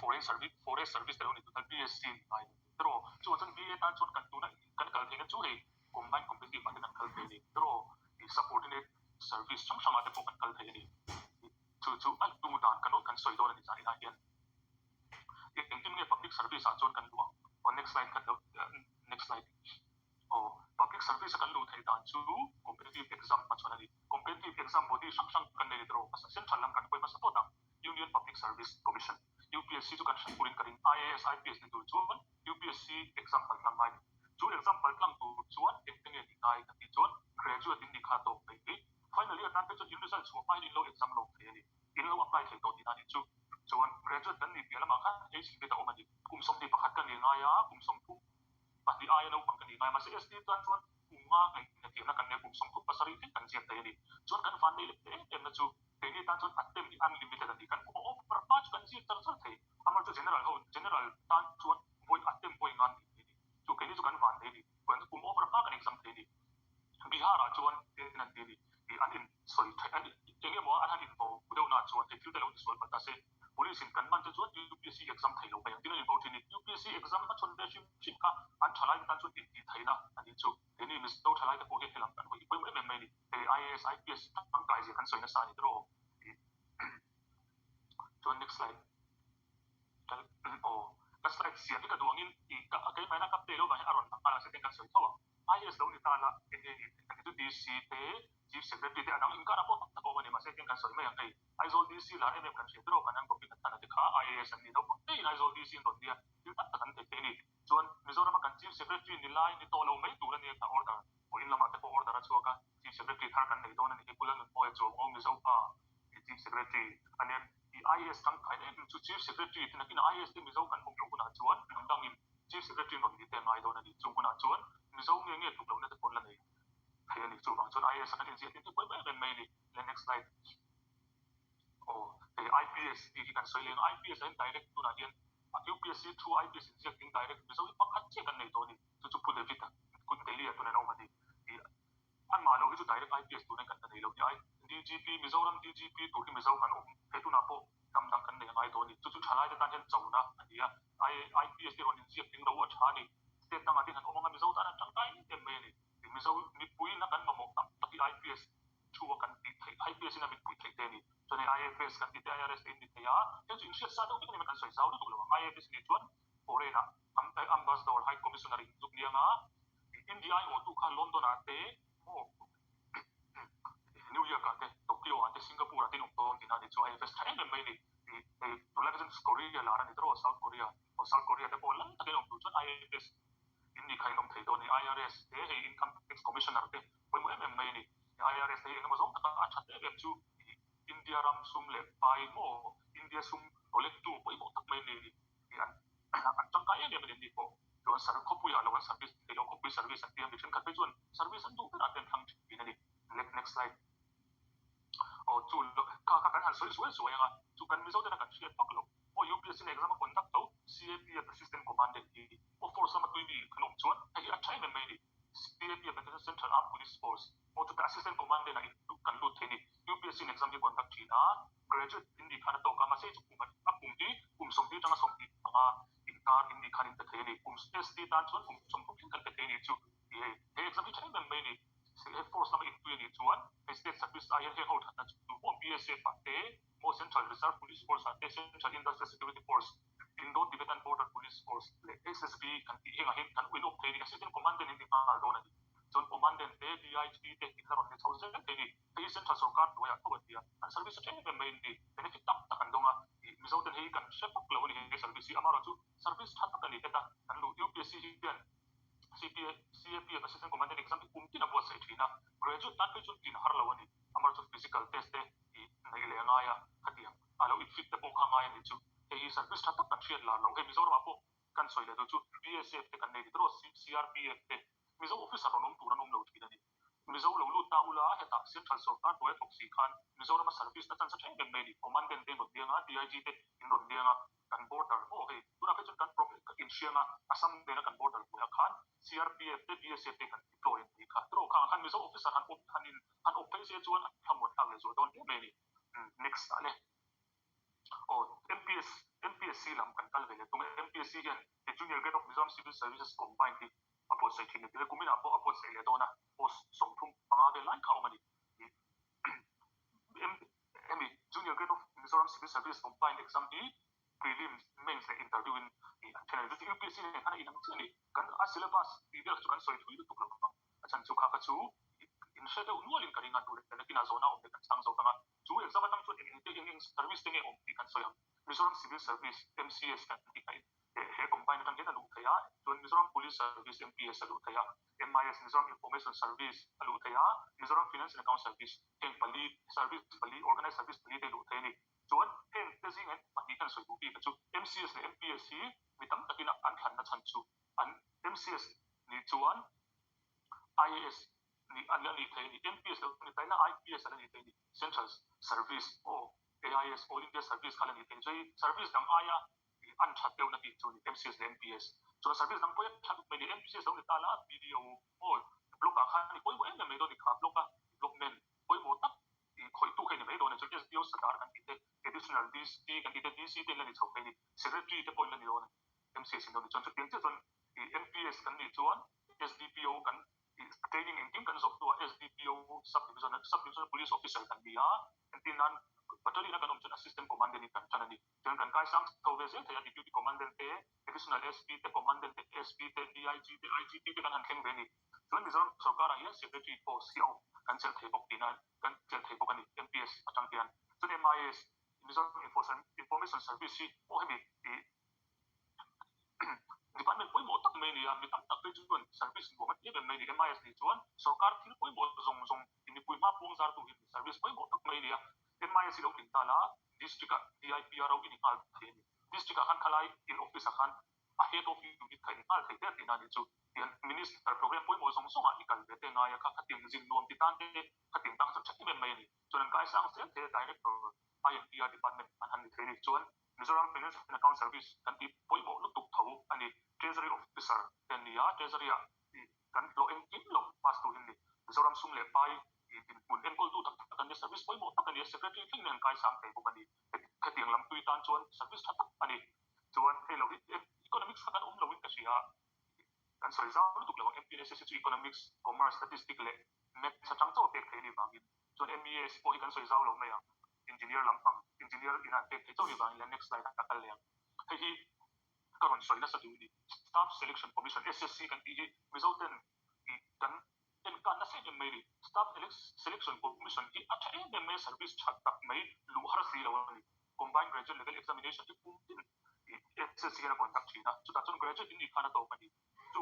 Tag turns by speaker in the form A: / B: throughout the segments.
A: Foreign Service, Forest Service te lo ni tur khan PSC ni ngai ni tiraw? Chuvang chuan VA tan chuan kan tuna kan kal theihna chu hei Combined Competitive ah te kan kal thei a ni tiraw? Subordinate Service hrang hrangah te pawh kan kal thei a ni. Chu chu a lu dan kan kan sawi dawn a ni zan inah hian. Engtin nge Public Service ah chuan kan luh ang? Aw next slide kha next slide. Aw Public Service a kan luh theih dan chu Competitive Exam hmachhawn a ni. Competitive Exam body hrang hrang kan nei tiraw? Central lam kan hawi hmasa phawt ang. Union Public Service Commission, UPSC, chu kan hre turin ka ring. IAS, IPS ni tur chuan UPSC exam pal tlang ngai ni. Chu exam pal tlang tur chuan engte nge ni ngai ka tih chuan graduate in ni kha tawk thei hi. Final year tan phei chuan in result chhuah hmain in lo exam lawk thei a ni. In lo apply thei tawh tihna a nih chu. Chuan graduate kan nih piah lamah khan age limit a awm a ni. Kum 21 ka ni ngai a, kum 32 aia naupang ka ni ngai a. Mahse ST tan chuan kum nga ngaihtuahna kan nei a, kum 37 thleng kan ziak thei a ni. Chuan kan vannei leh em emna chu Keini tan chuan attempt hi unlimited a ni. Kan kum a over hma chu kan zir char char thei. Amah chu general ho, general tan chuan vawi attempt vawi ngan ni thei ni. Chu keini chu kan van thei ni. Kan kum over hma kan exam thei ni. Bihar ah chuan en an ti a ni. Ih an in sawi theih an eng emaw an han in vo deuh na chuan hei thil te lo ti sual palh ta se. Police in kan man te chuan UPSC exam thei lo mai ang tin an in vo thin ni. UPSC exam a chhawn ve hrim hrim kha an thalai te tan chuan intih theihna a ni chu. Keini Mizo thalai te pawh hi helam kan hawi pawimawh em em mai a ni. Hei IAS, IPS tangkai zia kan sawi nasa a ni tiraw? Chuan next slide. Aw, ka slide siam hi ka duh angin i ka keimahina ka play lo vang hian a rawn lang nghal a, second kan sawi tho ang. IAS lo ni ta la, eng nge ni kan ti chu DC te, Chief Secretary te a dang inkarah pawh tam tak a awm a ni, mahse hetiang kan sawi mai ang hei. Aizawl DC lar em em kan hria tiraw kan an bawkin a than a ti kha IAS an ni naupang teiin Aizawl DC an rawn nia thil tak tak an thei thei a ni. Chuan Mizorama kan Chief Secretary ni lai ni tawh lo mai tur a nia kha order Vawiin lamah te pawh order a chhuak a, Chief Secretary thar kan nei dawn a ni hi Pula Nunmawia chuang aw Mizo pa i Chief Secretary a nia i IAS tangkai em chu Chief Secretary te nakin IAS te Mizo kan awm loh hunah chuan hnam dangin Chief Secretary rawn ni te a ngai dawn a ni chung hunah chuan Mizo nge nge tluk lohna te pawh an la nei thei a ni chuvang chuan IAS a kan inziah tin hi pawimawh em em mai a ni le next slide aw hei IPS tih hi kan sawi leng IPS ah hian direct tunah hian UPSC thu IPS inziak ding direct Mizo hi pakhat chiah kan nei tawh a ni. Chu chu Pu David-a kut Delhi-ah tun an awm a ni tih anmah lo hi chu direct IPS turin kan la nei lo ni. Ai DGP, Mizoram DGP tur hi Mizo kan awm he tunah pawh hnam dang kan nei a ngai tawh a ni. Chu chu thalaite tan hian chona a ni a. Ai IPS te rawn inziak ding lo a tha a ni. State dangah te hian awm anga Mizo tan an tangkai em em mai a ni. Mizo mipuiin a kan mamawh tam tak hi IPS thu a kan tih theih, IPS in a mitpui theih te a ni. Chuan hei IFS kan tih te, IRS te in ni thei a, heng chu inhriat sa deuh vek a ni mai kan sawi zau lutuk lo ang. IFS nih chuan Foreign ah Ambassador High Commissioner in zuk niang a, India aiawhtu kha London ah te maw New York ah te Tokyo ah te Singapore ah te in awm dawn tihna a ni chu IFS tha em em mai a ni. Hei tunlai kha chuan Korea lar a ni tawh South Korea aw South Korea te pawh lai takin awm tur chuan IFS in ni kha in awm thei dawn a ni. IRS te hei Income Tax Commissioner te pawimawh em em mai a ni. IRS te hi engemaw zawng taka a that em em chu India ram sum leh pai maw India sum collect tu pawimawh tak mai a ni. An tangkai em em a ni tih pawh chuan sar khawpuiah lo an service thei lo, khawpui service an ti a mi thenkhat phei chuan service an duh berah te an thlang thin a ni. Next slide. Aw chu kha kha kan han sawi suai suai ang a, chu kan Mizo tena kan hriat vak lo. Aw UPSC na exam a conduct tho CAPF Assistant Commandant hi aw force lama tui mi kan awm chuan hei hi a tha em em mai a ni. CAPF an ti chuan Central Armed Police Force aw chutah Assistant Commandant ah kan lut thei a ni. UPSC in exam hi conduct thin a, Graduate in nih khan a tawk a, mahse chu kum a kum hi kum 20 atanga 25 inkar in nih khan in pe thei a ni. Kum ST tan chuan kum 30 thleng kan pe thei a ni chu tih hei. He exam hi tha em em mai a ni. He force lama intui a nih chuan hei state service ah hian heng ho thatna chu maw BSF ah te, maw Central Reserve Police Force ah te, Central Industrial Security Force, Indo-Tibetan Border Police Force leh SSB kan tih hengah hian kan uinup thei a ni. Assistant Commandant in ni nghal dawn a ni. Chuan Commandant te, DIG te in la rawn ni chho zel thei a ni. Hei hi Central Sorkar hnuaiah tho an ti a, an service a ṭha em em mai a ni. Benefit tam tak an dawng a, ih Mizo ten hei kan hre vak lo a ni he service hi. Amaherawhchu service ṭha tak a ni heta kan luh. UPSC hian CPA, CAPF Assistant Commandant exam hi kum tin a buatsaih ṭhin a, graduate tan phei chuan tin a har lo a ni. Amaherawhchu physical test te ih neih leh a ngai a, khatiang a lo infit te pawh kha a ngai a ni chu. Hei hi service ṭha tak kan hriat lar lo. Hei Mizoramah pawh kan sawi leh duh chu BSF te kan nei ni tawh, CRPF te Mizo officer rawn awm tur an awm lo ṭhin a ni. Mizo lo lut ta ula, hetah Central Sorkar hnuaia thawk si khan Mizorama service na chance a ṭha em em mai a ni. Commandant te in rawn biang a, DIG te in rawn biang a, kan border maw hei tunah phei chuan kan problem inhriang a, Assam nena kan border hnuaiah khan CRPF te BSF te kan deploy an tih kha. Tiraw khangah khan Mizo officer han awp han in han awp phei se chuan a thlamuan thlak leh zual dawn hle mai a ni. Next ah le. Aw MPS MPSC. MPSC lam kan kal ve leh tung e. MPSC hian he Junior Grade of Mizoram Civil Services Combined hi a buatsaih thin a ti le. Kuminah pawh a buatsaih leh dawn a, post 35 vel lai kha a awm a ni. Hemi Junior Grade of Mizoram Civil Service Combined Exam hi Prelims, Mains leh Interview in an then a ni. Chu chu UPSC nen khan a inang chiah a ni. Kan a syllabus tih vel kha chu kan sawi thui lutuk lo vang. A chhan chu kha kha chu in hre deuh nualin ka ring a, duh leh nakinah zawhna awm leh kan chhang zawk ang a. Chu exam atang chuan eng eng te eng eng service te nge awm tih kan sawi ang. Mizoram Civil Service, MCS, kan tih kha he combine atang hian a luh theih a, chuan Mizoram Police Service, MPS, a luh theih a, MIS, Mizoram Information Service, a luh theih a, Mizoram Finance and Account Service, heng pali service pali, organized service pali te luh theih a ni. Chuan heng te zingah hian pahnih kan sawi duh bik a chu MCS leh MPS hi mi tam takin an thlanna chhan chu an MCS nih chuan IAS nih a nih theih a ni, MPS lo ni ta ila IPS a la nih theih a ni, Central Service aw AIS, All India Service kha la nih theih a ni. Chuan service dang aia an that deuhna tih chu a ni MCS leh MPS. Chuan service dang pawh hi a tha lutuk mai a ni, MCS lo ni ta la BDO aw block ah khan i pawimawh em em mai dawn a ni kha block a development pawimawh tak i khawihtu kha i ni mai dawn a ni. Chuan SDO Sadar kan tih te, Additional DC kan tih te, DC te in la ni chho thei a ni, Secretary te pawh in la ni dawn a ni. MCS in lo ni chuan chutiang chiah chuan i MPS kan nih chuan SDPO kan i training engkim kan zawh hnuah SDPO sub division sub divisional police officer kan ni a, entir nan battalion a kan awm chuan assistant commandant in kan tan a ni. Chuan kan kaisang chho ve zel thei a, deputy commandant te, additional SP te, commandant te, SP te, DIG te, IGP te kan han thleng ve a ni. Chuan Mizoram sorkarah hian secretary post hi a awm kan chelh thei bawk tihna kan chelh thei bawk a ni MPS atang hian. Chuan MIS Mizoram Information Service hi pawh hemi i Department pawimawh tak mai a ni a, mi tam tak phei chuan service nuam a ti em em mai a ni. MIS nih chuan sorkar thil pawimawh zawng zawng mipui hma puang zartu hi service pawimawh tak mai a ni a. MIS hi lo tling ta la, District ah DIPRO i ni nghal thei a ni. District ah khan khalai in office ah khan a head of unit kha i ni nghal thei der tihna a nih chu. Tihian Minister program pawimawh zawng zawng ah i kal ve te ngai a, kha khatiang zin nuam ti tan te khatiang tang chu tha em em mai a ni. Chuan an kaisang zel thei a, Director INPR department an han ni thei a ni. Chuan Mizoram Finance and Account Service kan tih pawimawh lutuk tho a ni. Treasury Officer te an ni a, Treasury ah kan hlawh engkim lo pass tur hi a ni. Mizoram sum leh pai dinhmun enkawltu tak tak an ni, service pawimawh tak a ni a, Secretary thleng nen an kaisang thei bawk a ni. Hetiang lam tui tan chuan service tha tak a ni. Chuan hei lo hi Economics kha kan awm loin ka hria a, kan sawi zau lutuk lo ang. MPNSS hi chu Economics, Commerce, Statistics leh Maths atang chauh a pek thei a nih vangin Chuan MES pawh hi kan sawi zau lo mai ang, engineer lampang, engineer in an pek theih chauh hi vangin le next slide ah ka kal leh ang. Hei hi ka rawn sawi nasa duh a ni. Staff Selection Commission, SSC, kan tih hi Mizo ten kan enkan nasa em em mai a ni. Staff Selection Commission hi a tha em em mai a, service tha tak mai luh har si lo a ni. Combined Graduate Level Examination hi kum tin SSC hian a conduct thin a, chutah chuan graduate in nih khan a tawp a ni. Chu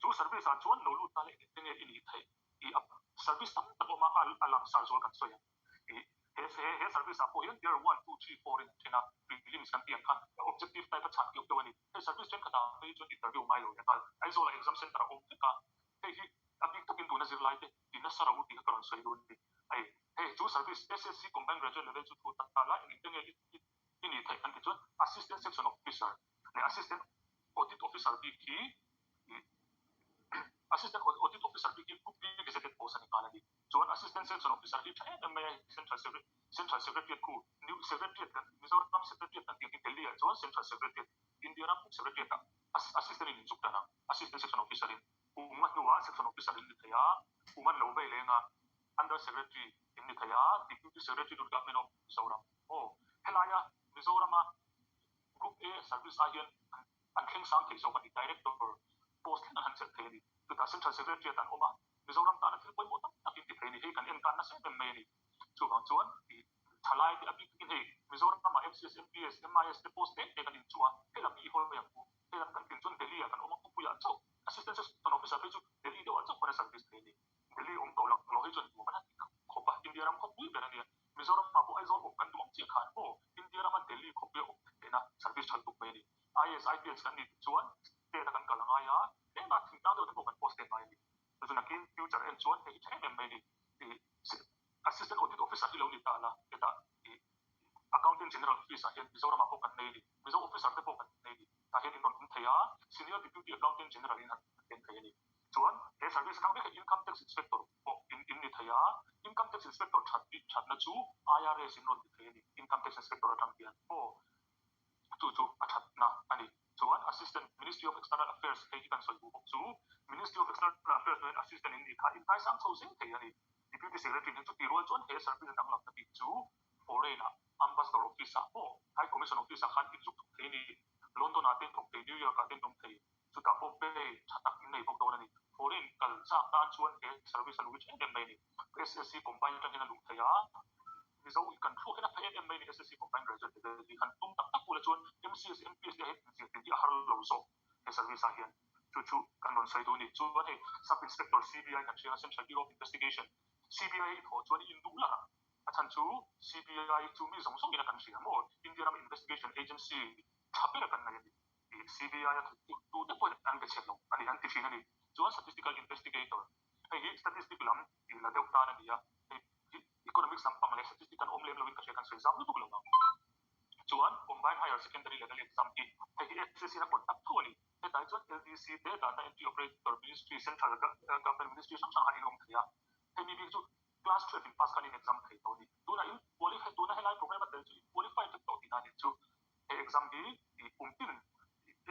A: chu service ah chuan lo lut ta leh enge i nih theih? I a service tam tak awm a, a langsar zual kan sawi ang. I he he service ah pawh hian tier one, two, three, four in an then a, prelims kan tih ang kha objective type a chhan keuh deuh a ni. Hei service thenkhat ah phei chuan interview ngai lo leh nghal. Aizawl ah exam center a awm vek a, hei hi a bik takin tuna zirlai te ti nasa ro tih kha ka rawn sawi dawn a ni. Hei hei chu service SSC combined graduate level chu thu ta la eng eng te nge i i nih theih kan ti chuan assistant section officer leh assistant audit officer bik hi Assistant Audit Officer bik hi Group B Gazetted post a ni nghal a ni. Chuan Assistant Section Officer hi tha em em mai a, Central Central Secretariat khu New Secretariat kan Mizoram Secretariat kan tih ang hi Delhi ah chuan Central Secretariat India ram Secretariat ah Assistant in inzuk tan ang Assistant Section Officer in kum nga hnuah Section Officer in ni thei a, kum an lo vei leng a Under Secretary in ni thei a, Deputy Secretary to the Government of Mizoram. Aw helaia Mizorama Group A service ah hian an thleng sang thei zawk a ni. Director post thleng an han chelh thei a ni. Chutah Central Secretariat an awm a, Mizoram tana thil pawimawh tam tak in ti thei a ni. Hei kan enkan nasa em em mai a ni. Chuvang chuan i thalai te a bik takin hei Mizoramah MCS, MPS, MIS te post mek mek an inchuh a, hei lam hi i hawi mai ang u. Hei lam kan tlin chuan Delhi ah kan awm a, khawpuiah chauh Assistant Section Officer phei chu Delhi deuhah chauh pawn a service thei a ni. Delhi awm tawh lo hi chuan nuam an han ti khawp a, India ram khawpui ber a nia. Mizoram ah pawh Aizawl awm kan duh ang chiah khan aw, India rama Delhi khawpuia awm theihna service tha lutuk mai a ni. IAS, IPS kan nih chuan state a kan kal a ngai a, tlema thingtlang deuh te pawh kan post leh ngai a ni. Chu nakin future en chuan hei hi tha em em mai a ni. Ih Assistant Audit Officer hi lo ni ta la, hetah ih Accountant General Office ah hian Mizoram ah pawh kan nei a ni. Mizo officer te pawh kan nei a ni. Tah hian in rawn awm thei a, Senior Deputy Accountant General in an en thei a ni. Chuan he service hrang vek hi Income Tax Inspector pawh in in ni thei a, Income Tax Inspector that bik thatna chu IRS in rawn ti thei a ni, Income Tax Inspector atang hian aw chu chu a that. Ministry of External Affairs hei hi kan sawi duh bawk chu Ministry of External Affairs hnuaiin Assistant in nih kha inkaisang chho zel thei a ni. Deputy Secretary hi chuti rual chuan he service danglam na bik chu Foreign ah Ambassador Office ah pawh High Commission Office ah khan inzuk thawk thei a ni. London ah te in thawk thei, New York ah te in awm thei. Chutah pawh pay tha tak in nei bawk dawn a ni. Foreign kal chak tan chuan he service a luh em em mai a ni. SSC combine atang hian a luh theih a, Mizo kan thluak hian a pha em em mai a ni. SSC combine graduate level hi han tum tak tak ula chuan MCS, MPS te hian inzir tir hi a har lo zawk he service ah hian. Chu chu kan rawn sawi duh a ni. Chuan hei Sub Inspector CBI kan hria a, Central Bureau of Investigation, CBI i thawh chuan i induh lar ang. A chhan chu CBI chu mi zawng zawngin a kan hria maw? India ram investigation agency tha ber kan nei a ni. CBI a thawk tu te pawhin an be chhe lo a ni, an ti thin a ni. Chuan statistical investigator, hei hi statistic lam tih la deuh tan a ni a, hei hi economics lampang leh statistic kan awm lem loin ka hria kan sawi zau lutuk lo ang. Chuan combined higher secondary level exam hi hei hi SSC in a conduct tho a ni. Hetah hi chuan LDC te, data entry operator, ministry, central government ministry hrang hrang an inawm thei a. Hei mi bik chu class 12 in pass khan in exam thei tawh a ni. Tunah in qualify, tuna helai program a tel chu in qualify vek tawh tihna a nih chu. He exam hi kum tin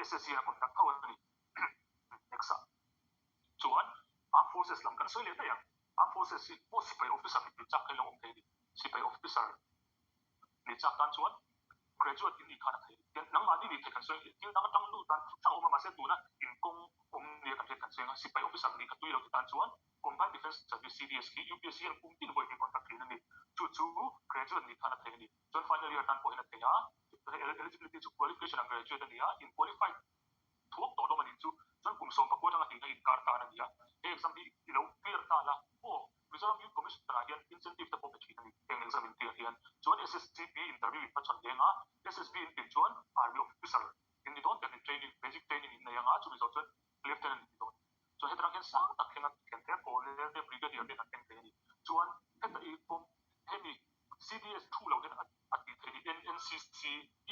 A: SSC in a conduct tho a ni. Next ah chuan Armed Forces lam kan sawi leh daih ang. Armed Forces hi pawh sipai officer ni chak kha ilo awm thei a ni. Sipai officer ni chak tan chuan graduate in nih khan a thei a ni. Tian nangmahni nih theih kan sawi thil dang atang lut tan hrang awm a mahse tuna inkawng awm nia kan hriat kan sawi ang a sipai officer nih kha tui lo ti tan chuan Combined Defence Service, CDS, hi UPSC hian kum tin vawi hnih conduct thin a ni. Chu chu graduate nih khan a thei a ni. Chuan final year tan pawhin a thei a, eligibility chu qualification ah graduate a ni a, in qualified thuak tawh hlawm a nih chu. Chuan kum 19 atanga hlihna inkar tan a ni a, he exam hi i lo clear ta la aw. Mizoram Youth Commission ah hian incentive te pawh pe thin a ni heng exam in clear hian. Chuan SSCB interview in hmachhawn leng a, SSB in tlin chuan Army officer in ni dawn tak in training, basic training in nei anga chumi zawh chuan Lieutenant in ni dawn. Chuan hetirang hian sang tak thleng a thlen thei a, Colonel te, Brigadier te an thleng thei a ni. Chuan heta i pawm hemi CDS thu lo hian a tih theih ni NCC,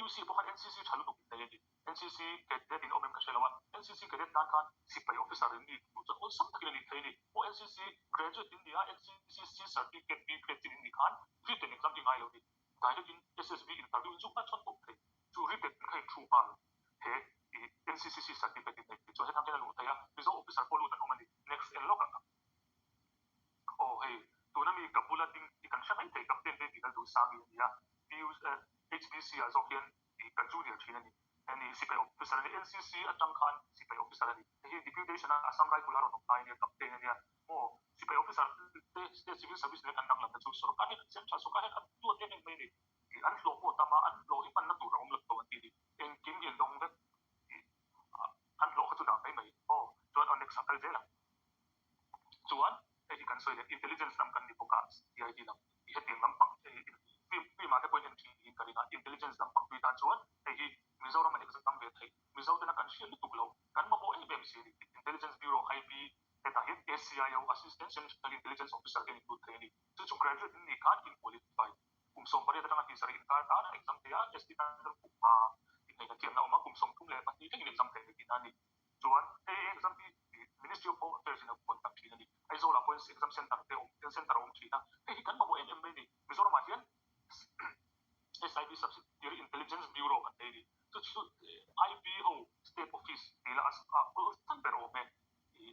A: UC pawh khan NCC tha lutuk in nei a ni. NCC cadet in awm em ka hre lo a, NCC cadet tan khan sipai officer in ni duh chuan awlsam takin a nih theih a ni. Aw NCC graduate in ni a, NCC C certificate B grade chin in nih khan written exam hi ngai lo ni. Direct in SSB interview in zuk hma chuan tawp thei. Chu written kha in thu nghal he NCC C certificate in nei chuan hetang hian a luh theih a, Mizo officer pawh lut an awm a ni. Next en lawk ang. Aw hei, tuna mi ka bula ding hi kan hre mai thei, Captain Baby Lalduhsangi a ni a, HBC ah zawk hian ka junior thin a ni. Hei ni sipai officer a ni, NCC atang khan sipai officer a ni. Hei hi deputation a Assam Rifle a rawn awm lai a nia, Captain a nia. Aw, sipai officer te State Civil Service nen kan danglam te chu sorkar hian central sorkar hian a duat em em mai a ni. An hlawh pawh tam a, an hlawh hi hmanna tur a awm lo an ti a ni. Engkim hi an dawng vek. An hlawh kha chu dah mai mai. Aw, chuan aw next ah kal zel ang. Chuan hei hi kan sawi leh intelligence lam kan ni bawk a, CID lam i hetiang lampang hei hi film ah te pawhin en thin niin ka ring a, intelligence lampang tui tan chuan hei hi Mizoram a exam ve theih, Mizo tena kan hriat lutuk lo, kan mamawh em em si a ni. Intelligence Bureau, IB, hetah hian ACIO, Assistant Central Intelligence Officer hian in lut thei a ni. Chu chu graduate in nih khan in qualify kum 18 atanga hnih sarih inkar tan a exam thei a, ST tan chuan kum hma inneihna thiamna a awm a, kum 32 thlengin exam thei tihna a ni. Chuan hei exam hi Ministry of Home Affairs in a conduct thin a ni. Aizawl ah pawhin exam center te awm center a awm thin a, hei hi kan mamawh em em mai a ni. Mizoram ah hian SIB Subsidiary Intelligence Bureau kan nei a ni. Chu chu IB ho state office tih lah a awlsam ber awm e.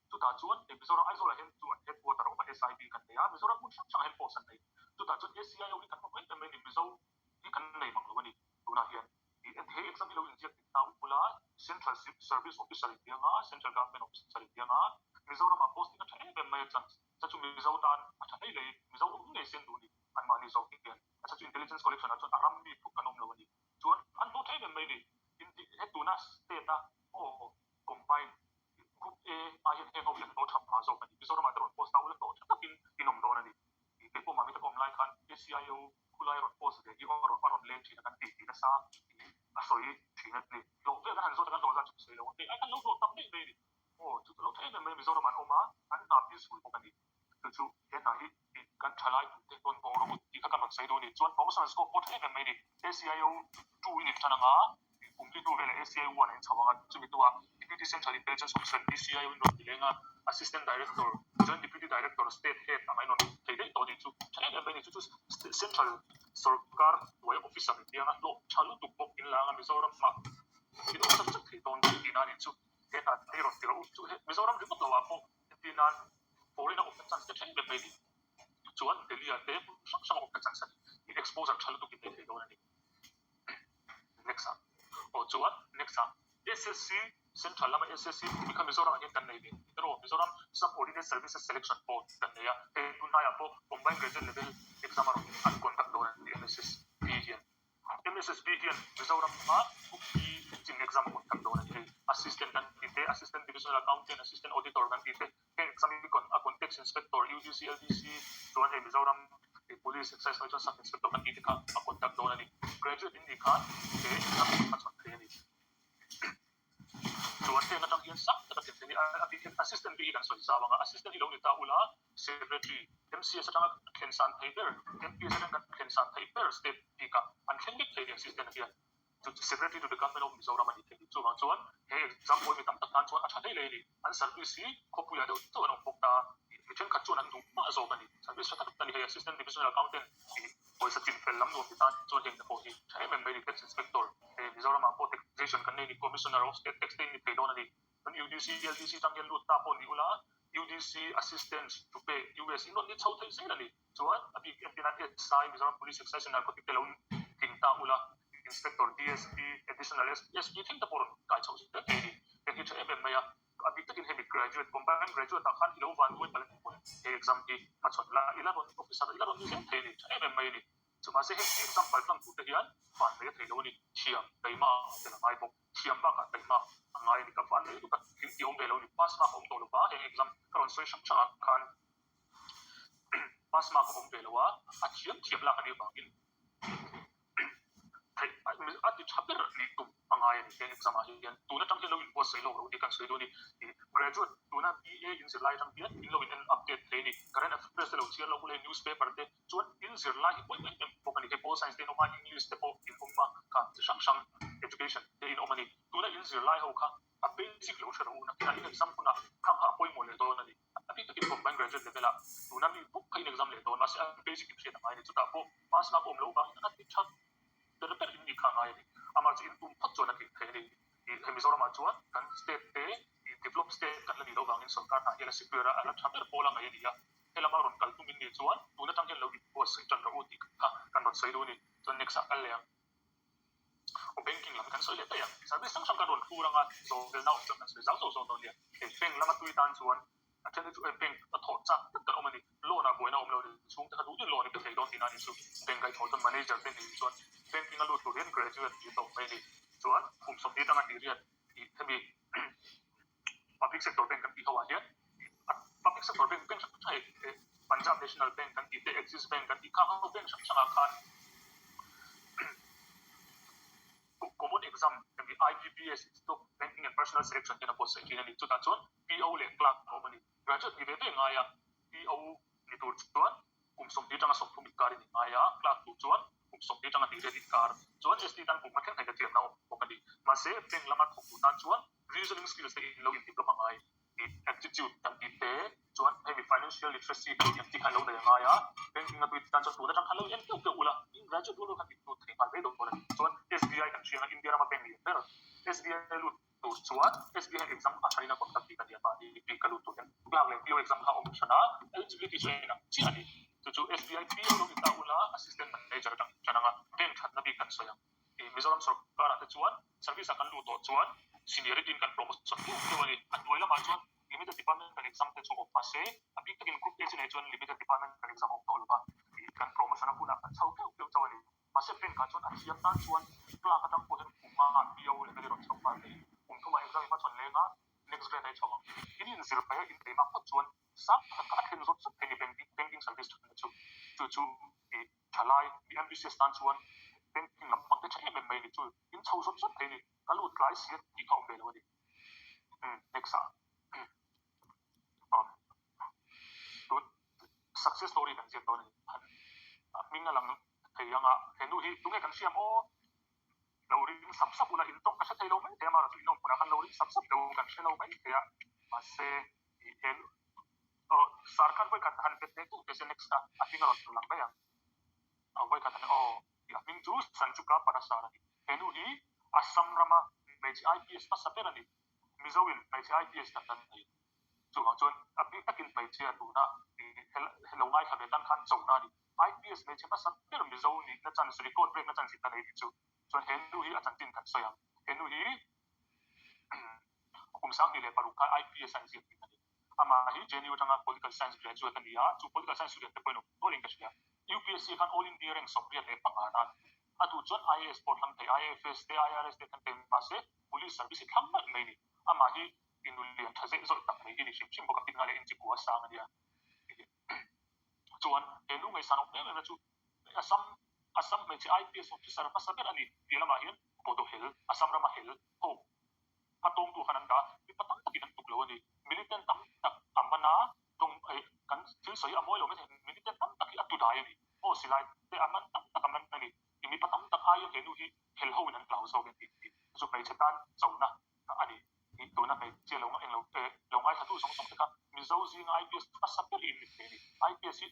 A: Chutah chuan Mizoram Aizawl ah hian chuan headquarter a awm a SIB kan nei a, Mizoram hmun hrang hrang ah hian post an nei. Chutah chuan ACIO hi kan mamawh em em mai a ni. Mizo hi kan nei mang lo a ni tunah hian. He exam hi lo inziak dik ta ula, Central Service Officer in piang a, Central Government Officer in piang a, Mizoram ah posting a tha em em mai a chance cha chu Mizo tan a tha hlei hlei, Mizo awm ngei sen duh ni anmahni zawk hi hian a cha chu Intelligence Collection ah chuan a ram mi tluk kan awm lo a ni. Chuan an hlawh tha em em mai ni. Inti he tuna state a aw combine group A ah hian heng ho hi an hlawh tha mah zawk a ni. Mizoram ah te rawn post ta ula hlawh tha takin in awm dawn a ni. Kei pawh mahni taka awm lai khan ACIO khulai rawn post ve hi a rawn leng thin a kan tih tih nasa a sawi thin a ni. Hlawh vel kan han zawt a kan hlawh zat chu ka sawi lo ang. Hei ai khan lo hlawh tam daih mai a ni. Aw chu chu lo tha em em mai a Mizoram ah an awm a, an hna peaceful bawk a ni. Chu chu he hna hi kan thalai tute rawn bawk rawh u tih kha kan rawn sawi dawn a ni. Chuan promotion scope pawh tha em em mai a ni. ACIO 2 i ni tan anga kum li hnu velah ACIO 1 a inchho ang a, chumi hnuah Deputy Central Intelligence Officer, DCIO, in rawn ti leng a, Assistant Director, Joint Deputy Director, State Head anga in rawn thei daih tawh a nih chu. Tha em em mai a ni. Chu chu Central Sorkar hnuai Officer in piang a, hlawh tha lutuk bawk in la ang a, Mizoram ah. In awm chak chak thei dawn tihna a nih chu. He hna te rawn ti rawh u chu he Mizoram ringawt lo ah pawh entir nan foreign a awmna chance te thleng ber mai ni. Chuan Delhi ah te hmun hrang hrang a awmna chance a ni. In exposure tha lutuk in nei thei dawn a ni. Next ah aw chuan next ah SSC Central lama SSC tih kha Mizoram ah hian kan nei ve erawh Mizoram Sub-Ordinate Services Selection Board kan nei a, hei tunlaiah pawh Combined Graduate Level Exam a rawn an conduct dawn a ni MSSB hian. MSSB hian Mizoram ah Group E chin exam a conduct dawn a ni hei. Assistant kan tih te, Assistant Divisional Accountant, Assistant Auditor kan tih te, heng exam hi a context Inspector, UDC, LDC chuan hei Mizoram Police, Excise hnuai chuan Sub Inspector kan tih te kha a conduct dawn a ni. Graduate in nih khan he exam hi a chhawn thei a ni. Chuan heng atang hian sang taka thlen thei a ni. A bik hian Assistant bik hi kan sawi zau ang a, Assistant hi lo ni ta ula Secretary, MCS atanga thlen san thei ber, MPS atanga kan thlen san thei ber state bikah an thleng vek thei ni Assistant hian. Chu Secretary to the Government of Mizoram a ni thei ni. Chuvang chuan he exam pawh hi mi tam tak tan chuan a tha hle hle a ni. An service hi khawpuiah deuh deuh an awm bawk ta. Mi thenkhat chuan an duh mah zawk a ni. Service tha tak tak a ni hei Assistant Divisional Accountant tih pawisa chin fel lam nuam ti tan chuan heng te pawh hi tha em em mai a ni. Tax Inspector hei Mizoramah pawh Taxation kan nei a ni. Commissioner of State Tax te in ni thei dawn a ni. Kan UDC, LDC tang hian lut ta pawh ni ula UDC Assistant to pay US in rawn ni chho thei zel a ni. Chuan a bik entirna SI, Mizoram Police Excise and Narcotic te lo tling ta ula Inspector, DSP, Additional SP thleng te pawh rawn kai chho zel thei a ni. Heng hi tha em em mai a. A bik takin hemi graduate, combined graduate ah khan i lo van duai palh a ni pawn he exam hi hmachhawn la, i la rawn officer i la rawn ni zel thei a ni. Tha em em mai a ni. Chumahse heng exam pal tlang tur te hian van mai a thei lo a ni. Thiam, taima a awm tel a ngai bawk. Thiam bakah taima a ngai a ni. Ka van mai lutuk a, tling ti awm ve lo a ni. Pass mark a awm tawh lo va, heng exam ka rawn sawi hrang hrang ah khan pass mark a awm ve lo a, a thiam thiam lak a nih avangin theih a ti tha ber nih tum a ngai a ni. Heng exam ah hian tun atang hian lo inbuatsaih lawk loh tih kan sawi dawn a ni. Graduate tuna BA in zirlai atang hian in lo in en update thei a ni. Current affairs te lo chhiar lo ule newspaper te chuan in zirlai hi pawimawh em em bawk a ni. Hei pol science te in awm a, English te pawh in awm a, kha chi hrang hrang education te in awm a ni. Tuna in zirlai ho kha a basic lo hre rawh u, nakinah in exam hunah khang kha a pawimawh leh dawn a ni. A bik takin combined graduate level ah tuna mi bawk kha in exam leh dawn mahse a basic in hriat a ngai a ni. Chutah pawh pass mark awm loh vangin a ti tha ber ber in nih kha a ngai a ni. Amah chu in tum phawt chuan a tling thei a ni. Ih hei Mizoram ah chuan kan state te ih develop state kan la nih loh vangin sorkar hna hi a la secure a, a la tha ber pawl a ngaih a ni a. Helama rawn kal tum in nih chuan tun atang hian lo inbuatsaih tan rawh u tih kha kan rawn sawi duh a ni. Chuan next ah kal leh ang. Aw banking lam kan sawi leh daih ang. Service hrang hrang kan rawn thur anga zawhvelna awm chuan kan sawi zau zauh zawk dawn nia. Hei bank lama tui tan chuan a then hi chu hei bank a thawh chak tak kan awm a ni. Loan ah buaina awm lo ni chhungte kha duh duh loan i pe thei dawn tihna a ni chu. Bank a i thawh chuan manager te nih chuan banking a lut tur hian graduate tih tawp mai a ni. Chuan kum 20 atanga hnih riat tih hemi public sector bank kan tih ho ah hian public sector bank bank hrang hrang hei Punjab National Bank kan tih te Axis Bank kan tih khang ho bank hrang hrang ah khan common exam hemi IBPS Institute of Banking and Personnel Selection hian a buatsaih thin a ni. Chutah chuan PO leh clerk a awm a ni. Graduate ni ve ve ngai a PO ni tur chuan kum 20 atanga 30 inkar in ngai a, clerk tur chuan kum 20 atanga hnih riat inkar chuan ST tan kum nga thleng thei ka thiamna awm bawk a ni. Mahse bank lama thawk tur tan chuan reasoning skills te in lo in develop a ngai tih aptitude kan tih te chuan hemi financial literacy kan tih ang chi kha lo nei a ngai a, banking a tui tan chuan tun atang khan lo en keuh keuh ula in graduate rual rual khan inlut thei nghal mai dawn a ni. Chuan SBI kan hriang a India rama bank lian ber SBI lut tur chuan SBI exam a tharin a conduct tih ka nia mahni bik a lut tur hian clerk leh PO exam kha a awm hran a, eligibility chu eng ang chiah a ni. Chu chu SBI PO lo ni ta ula assistant manager atang in tan anga bank thatna bik kan sawi ang. Mizoram sorkar ah te chuan service ah kan luh tawh chuan seniority in kan promotion viau viau a ni. A hnuai lamah chuan limited departmental exam te chu awm mahse a bik takin group A chi nei chuan limited departmental exam a awm tawh lova kan promotion a hunah kan chho keuh keuh chauh a ni. Mahse bank ah chuan a thiam tan chuan clerk atang pawh hian kum nga PO level i rawn chho nghal thei. Kum thumah exam i hmachhawn leng a, next grade a i chho ang. In inzir paih a inpeih mak phawt chuan sang tak a thlen zawt zawt thei ni banking service thatna chu. Chu chu i thalai mi ambitious tan chuan banking lampang te tha em em mai ni chu in chho zawt zawt thei ni. Ka lut tlai si a tih kha awm ve lo a ni. Umm next ah tun success story kan ziak dawn a ni. A hming a lang thei ang a, he nu hi tunge kan hriam aw? Lo ring sap sap ula in tawng ka hre thei lo mai thei a, mahrawh chu in awm hunah khan lo ring sap sap lo kan hre lo mai thei a, mahse he nu aw sarkar vawikhat han bet leh duh teh se next a a hming a rawn lang mai ang. Aw vawikhat han aw tih a hming chu Sanjuka Parasar a ni. He nu hi Assam rama. hmeichhe IPS hmasa ber a ni. Mizo in hmeichhe IPS dan dan nei. Chuvang chuan a bik takin hmeichhia tuna lo ngaithla ve tan khan chona a ni. IPS hmeichhe hmasa ber Mizo nihna chance, record break na chance in la nei tih chu. Chuan he nu hi a chanchin kan sawi ang. He nu hi kum 2006 khan IPS a inziak thin a ni. Amah hi JNU atanga Political Science graduate a ni a, chu Political Science student te pawhin awm nualin ka hria. UPSC khan All India rank 85 na a ni. A duh chuan IAS pawh thlang thei, IFS te, IRS te thlang thei mahse Police Service hi thlang nalh mai a ni. Amah hi inu lian tha zeih zawih tak mai hi ni hrim hrim bawk a, pinga leh inchikua sang a nia. Chuan he nu ngaihsan awm em em na chu Assam Assam hmeichhe IPS officer hmasa ber a ni tih lamah hian Bodo hel, Assam rama hel ho hmatawngtu khan an dah a, mipa tam takin an tuk lo a ni. Militant tam tak a man a, tawng eh kan thil sawi a mawi lo mai thei, militant tam tak hi a tu dai a ni. Aw silai te a man tam tak a man a ni. Mipa tam tak aiin he nu hi hel ho in an hlau zawk em tih chu hmeichhe tan chona a ni. Tuna hmeichhia lo englo lo ngaithlatu zawng zawng te kha Mizo zinga IPS hmasa ber hi in ni thei a ni. IPS hi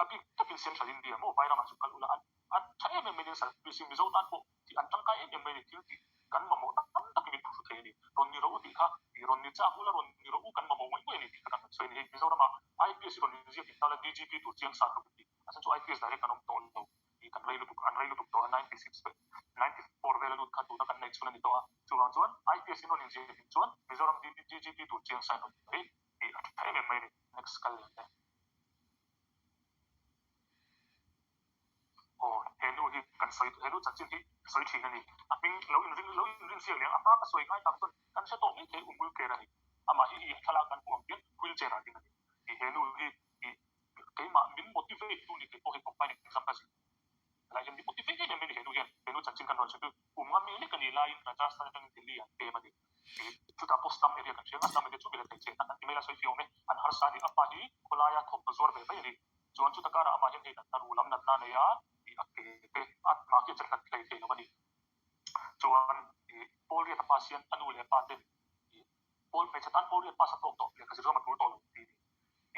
A: a bik takin Central India maw vai ramah chu kal ula an an tha em em mai nen service hi Mizo tan pawh tih an tangkai em em mai a ni. Thil tih kan mamawh tam takin min phuhru thei a ni. Rawn ni rawh u tih kha tih rawn ni chak ula rawn ni rawh u kan mamawh ngawih ngawih a ni tih kha kan rawn sawi a ni. Hei Mizorama IPS hi rawn inziak in tala DGP tur chiang sa tluk a ni. A chhan chu IPS direct an awm tawh lo. Tih kan rei lutuk, an rei lutuk tawh a, 96 vel, 94 vel a lut kha tuna kan neih chhun a ni tawh a, chuvang chuan IPS in rawn inziak in chuan Mizoram DGP tur chiang sign rawn mai tih a tha em em mai a ni. Next kal leh ang e. Aw, he nu hi kan sawi, he nu chanchin hi sawi thin a ni. A hming lo inring, lo inrin siak leh ang, a hma ka sawi ngai tak chuan kan hre tawh mai thei Umul Ker a ni. Amah hi i thlalak kan hmuh ang hian wheelchair ah ding a ni. Tih he nu hi i Keimah min motivate tu ni kei pawh hi combine exam ka zir lai hian min motivate em em mai ni he nu hian he nu chanchin kan rawn sawi chu kum nga mi lek a nih laiin Rajasthan atangin Delhi an pem a ni tih chutah pawh slum area kan hria a slum area chu mi rethei che an ti mai la sawi fiah awm e an harsa a ni a pa hi khawlaia thawmhnaw zuar ve mai a ni chuan chuta karah amah hian hei natna ru lam natna a nei a tih a ke te a mah khi a che hlat hlei thei lo a ni chuan ih pawl riat a pass hian a nu leh a pa ten ih pawl hmeichhe tan pawl riat pass a tawk tawh lehkha zir zawm a tul tawh lo tih a ni.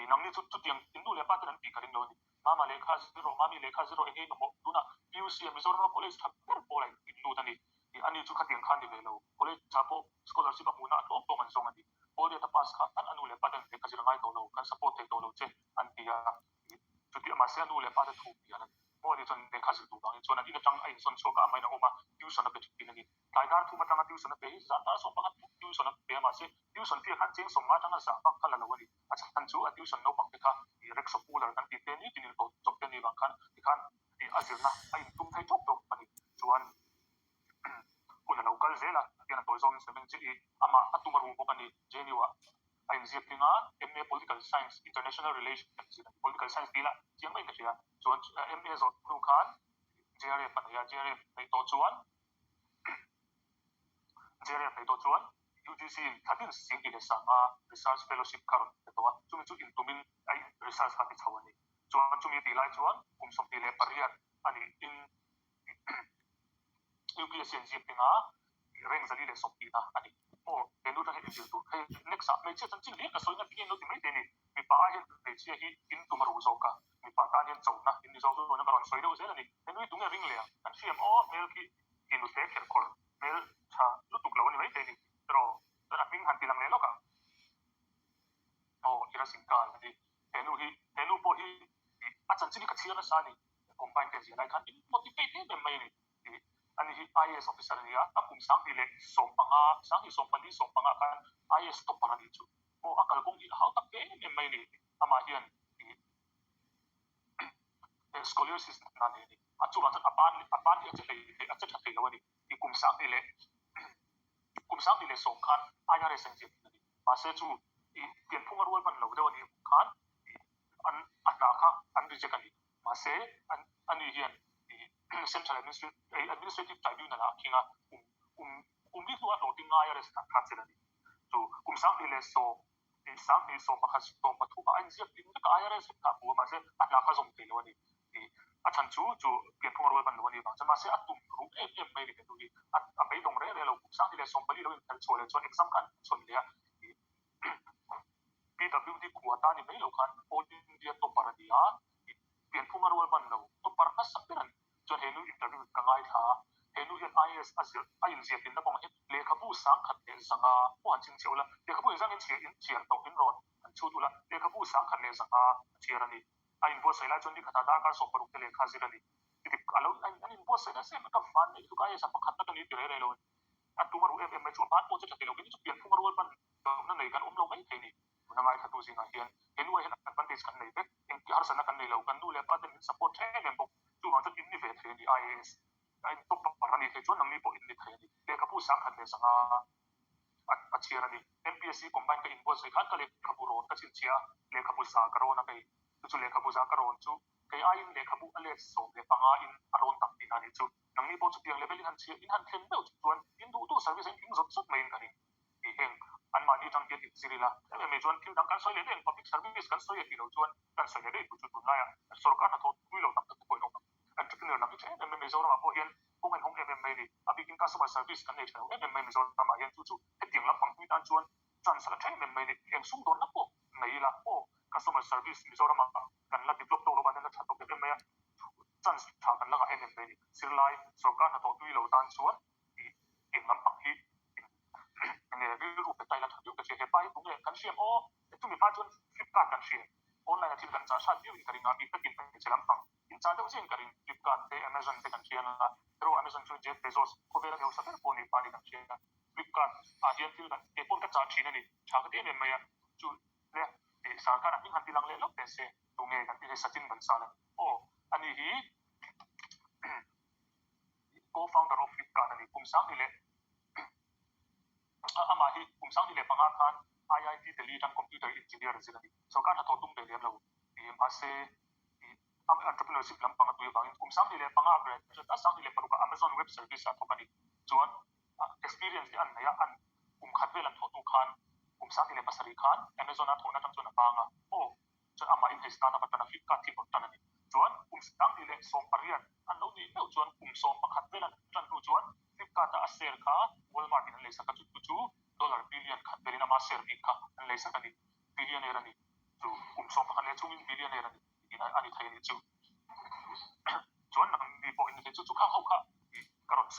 A: Ih nangni chu chutiang in nu leh pa ten an tih ka ring lo a ni. Mama lehkha zir rawh, mami lehkha zir rawh enge i mamawh? Tunah PUC a Mizoram college tha ber pawlah in lut a ni. Ih ani chu khatiang kha a ni ve lo. College ah pawh scholarship a hmuhna a tlawm tlawm an zawng a ni. Pawl riat a pass kha an nu leh pa ten lehkha zir a ngai tawh lo, kan support thei tawh lo che an ti a. Ih chuti mahse a nu leh pa te thu hnial a ni. Maw ani chuan lehkha zir duh vangin chuan an in atang a insawn chhuak a, amahin a awm a, tuition a pe thin a ni. Tlai dar thum atanga tuition a pe hi zan dar 11 tluk tuition a pe a, mahse tuition fee khan cheng 50 atanga zah bak kha la lo a ni. A chhan chu a tuition naupang te kha ih rickshaw puller kan tih te nitin in hlawh chawp te a nih vang khan tikhan ih a zirna a intum thei tawk tawk a ni. Chuan hun a lo kal zel a, tiang a tawi zawngin sawi mai ang che ih amah a tum a ruh bawk a ni. JNU ah a inziak tling a, MA Political Science, International Relations zir a ni. Political Science tih lah chiang maiin ka hria. Chuan MA zawh hnu khan JRF a nei a, JRF neih tawh chuan JRF neih tawh chuan UGC in thla tin 10,500 Research Fellowship kha rawn pe tawh a, chumi chu intumin a research kha ti chho a ni. Chuan chumi tih lai chuan kum 28 a nih in UPSC an ziak tling a, rank 420 na a ni. Aw, he nu atang hian inzir tur hei next ah hmeichhia chanchin hlir ka sawi na tinge in lo ti mai thei a ni. Mipa ah hian hmeichhia hi in tum a ru zawk a, mipa tan hian chona in ni zawk zawk a ka rawn sawi deuh zel a ni. He nui tunge ring leh ang? Kan hriam aw hmel khi ti nu hle kher khawr hmel tha lutuk lo a ni mai thei a ni. Erawh chuan a hming han ti lang leh lawk ang. Aw Ira Singhal a ni. He nu hi he nu pawh hi a chanchin hi ka chhiar nasa a ni. Combine te zia lai khan in motivate em em mai a ni. Tih ani hi IAS officer a ni a, a kum 2015, 2014, 15 khan IAS topper a nih chu. Aw a kalkawng hi a hau tak em em mai a ni. Amah hian ih scoliosis natna a nei a ni. A chuvang chuan a ban a ban hi a che hlei hlei a che tha thei lo a ni. Ih kum 20 leh kum 2010 khan IRS a inziak thin a ni. Mahse chu ih pianphung a rual ban lo deuh a nih khan ih an a hna kha an reject a ni. Mahse an ani hian ih Central Administrative Tribunal ah a khing a, kum kum kum li hnuah hlawhtling ngai a rest kha chelh a ni. Chu kum 2010 ih 2011 13 ah a inziak tling vek a, IRS vek kha a hmu a, mahse a hna kha zawm thei lo a ni. Ih a chhan chu chu pianphung a rual ban lo a ni vang chuan mahse a tum ruh em em mai a ni he nu hi. A a beidawng reh reh lo, kum 2014 lo inphelh chhuah leh chuan exam kha an chhawn leh a, ih PWD quota ni mai lo khan All India topper a ni a, pianphung a rual ban lo, topper hmasa ber a ni. Chuan he nu interview ka ngaithla a. He nu hian IAS a zir a inziah hlimna kawngah hian lehkhabu 1500 pawh han chhinchhiah ula, lehkhabu engzah nge chhiar in chhiar tawh in rawn han chhut ula, lehkhabu 1005 a chhiar a ni. A inbuatsaih lai chuan nikhatah darkar 16 te lehkha a zir a ni. Tidik a lo an inbuatsaih nasa em a, ka van neih tluk IAS a pakhatna ka ni ti rei rei lo a ni. A tum a ruh em em mai chu a ban pawh chu tha thei lo, kei ni chu pianphung a rual ban lohna nei kan awm lo mai thei ni. Tuna ngaithla tu zingah hian he nu ah hian advantage kan nei vek, engti harsatna kan nei lo, kan nu leh pa ten min support tha em em bawk, chuvang chuan in ni ve thei a ni IAS. A in top par a ni thei chuan nangni pawh in ni thei a ni. Lehkhabu 1100 a chhiar a ni. MPSC combine ka inbuatsaih khan ka lehkhabu rawn ka chhinchhiah a, lehkhabu za ka rawn a kei. Chu chu lehkhabu za ka rawn chu kei aiin lehkhabu a let 15 in a rawn tak tihna a nih chu. Nangni pawh chutiang level in han chhiar in han thlen deuh chuan in duh duh service a in tling zawt zawt maiin ka ring. Tih heng anmahni atang hian inzir ila. Em em mai chuan thil dang kan sawi leh daih ang, public service kan sawi a tih loh chuan kan sawi leh daih tur chu tunlaiah sorkar hnathawh tui lo tak tak te pawh in awm ang. Entrepreneur lam hi tha em em mai Mizoramah pawh hian kawng en hawng em em mai a ni. A bikin customer service kan nei tha lo em em mai Mizoramah hian chu chu hetiang lampang tui tan chuan chance a la tha em em mai a ni. Eng sumdawnna pawh nei ila aw customer service Mizoramah kan la develop tawk lo vangin a tha tawk em em mai a, chance tha kan la ngah em em mai a ni. Zirlai sorkar hnathawh tui lo tan chuan tih eng lampang hi enge rilru pe ta ila tha viau ka hria. Hepa hi tunge kan hriam aw? Chumi hma chuan Flipkart kan hria. Online a thil kan chah hrat viau in ka ring a, bik takin hmeichhe lampang in chah deuh chiah in ka ring. Flipkart te Amazon te kan hria anga, erawh Amazon chu Jeff Bezos khawvela mi hausa ber pawh ni pa ni kan hria. Flipkart ah hian thil kan kei pawn ka chah thin a ni, tha ka ti em em mai a. Chu le tih sarkar a hming han ti lang leh lawk teh se, tunge kan tih hi Sachin Bansal a ni. Aw ani hi co-founder of Flipkart a ni. Kum 2000 leh amah hi kum 2005 khan IIT Delhi atang computer engineer a zir a ni. Sorkar hnathawh tum ve lem lo mahse entrepreneurship lampang a tui avangin kum 2005 a graduate a, 2006 ah Amazon Web Service ah a thawk a ni. Chuan experience te an nei a, an kum khat vel an thawh hnu khan kum 2007 khan Amazon a thawhna atang chuan a bang a, aw chuan amah in hei startup atan a Flipkart hi rawn tan a ni. Chuan kum 2018 an lo nih meuh chuan kum 11 vel an tan hnu chuan Flipkart a a share kha Walmart in an leisak a, chu chu dollar billion khat velin ama share bik kha an leisak a ni. Billionaire a ni. Chu kum 11 leh chungin billionaire a ni tih a ni thei a nih chu. Chuan nangni pawh in ni thei chu chu khang ho kha ka rawn.